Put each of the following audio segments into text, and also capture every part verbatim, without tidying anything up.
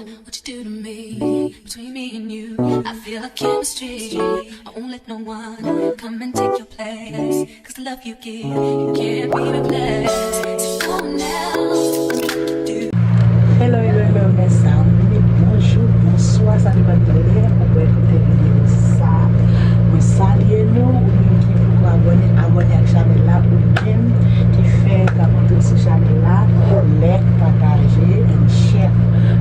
What you do to me, between me and you, I feel a chemistry. I won't let no one come and take your place. 'Cause the love you give, you can't be replaced. So go now, what you do? Hello, hello, hello, mèsi. Bonjou, bonswa, sa depann de lè ou wè kote videyo sa. Mwen salye nou, ou menm ki poko abòne, abòne ak chanèl la, ou menm ki fèk ap antre sou chanèl la, like, pataje, and share.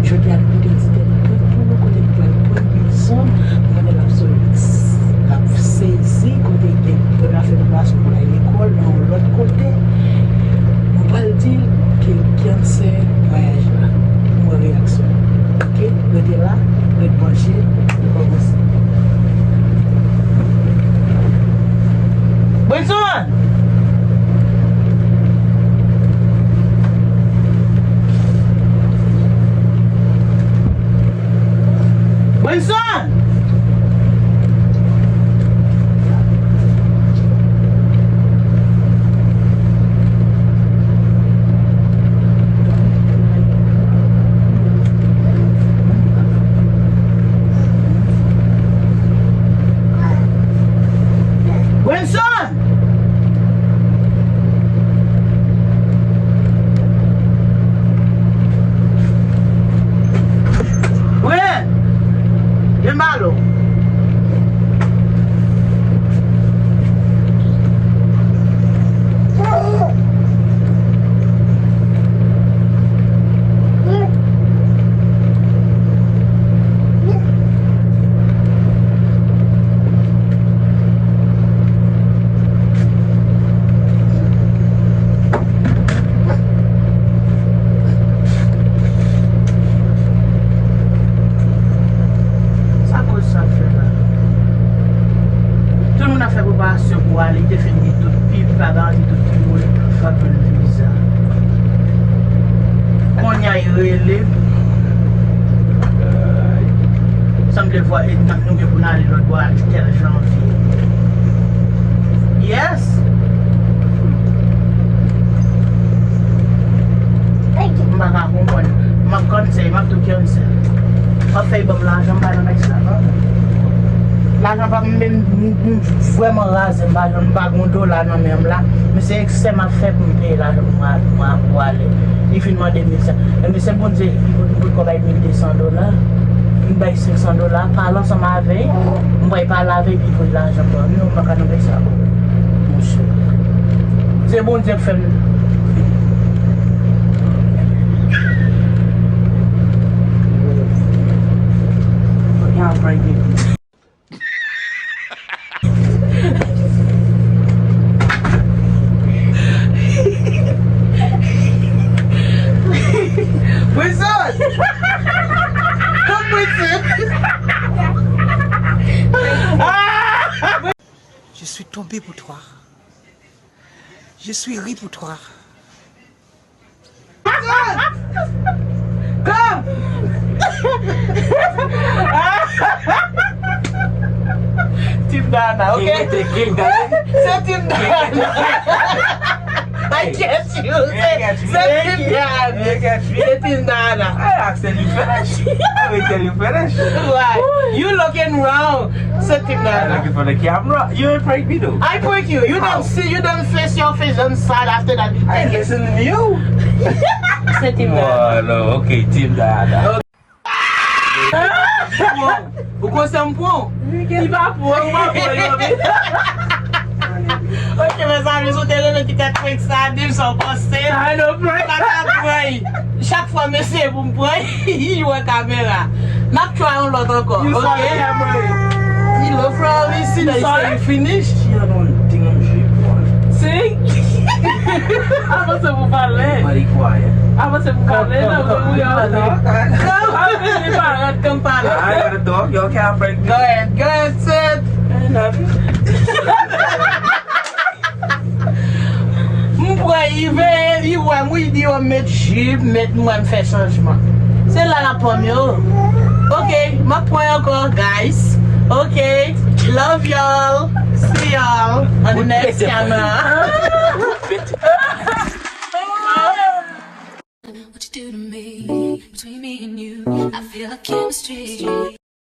Jodi a, nou te di tèt nou pou nou kote nou pral pran bizon, nou konnen l ap sou, l ap sezi, kote gen, nou pral fè preparasyon pou l al lekòl, nan yon lòt kote. Nou pral di l ke kyansè vwayaj la. Mwen reyaksyon. Ok? Rete la, ret branche, nou kòmanse. Brenson! Brenson! Brenson! Ren! Vin ba lo. Sa koz sa fè la? Tout moun ap fè preparasyon pou ale, te fin gen tout pip, pa ba li tout ki moun fè pou l viza. Kounye a, li rele. Sanble vwa e tank nou gen pou n ale lòt bò a tèl janvye. Yes! M pa ka konprann. M ap cancel, m ap tou cancel. W ap fè ban m lajan, m pa nan bagay sa. Lajan pa m menm, m, m vrèman razè, m pa, m pa gon dola nan men m la. Men se eksè m ap fè pou m peye lajan pou m a-, pou m a-, pou ale. Li fin mande mil senk. Ebyen, se Bondye ki pot, pot kò bay mil de san dola. M bay senk san dola, pale ansanm avè l. M pral pale avè l, epi voye lajan ban m. Non, m pa ka nan bagay sa. Monchè. Se Bondye k fè m. Wilson! Come, Wilson! Je suis tombé pour toi. Je suis ri pour toi. Come! Team Dana, ok? Se Team Dana. I get you. Se, se Team Dana. Se Team Dana. I tell you finish. I will tell you finish. Why? You looking wrong. Se Team Dana. I'm looking for the camera. You ain't prank me though. I prank you. You don't see, you don't face your face and sad after that. I listen to you. Se Team Dana. Oh, no. Ok, Team Dana. Ou konn sa m pran? Li pa pran, ou pa pran, non, men. Ok, mezanmi, si w te renmen ti tèt prank sa, di m sa w panse. Sa no prank. M pa ka pran. Chak fwa m eseye pou m pran, li wè kamera. N ap try yon lòt ankò, ok? Li lo from ici, li finish. Si. Avanse pou pale. Avanse pou pale, non, non, non, non. Avanse pou pale. Go ahead, go ahead, sit. M pran ive, li wè m, wi, li di yo m met jip, met m wè m fè chanjman. Se la l ap pran m yo. Ok, m ap pran ankò, guys. Ok, love y'all. See y'all on the next camera. What you do to me, between me and you, I feel a chemistry.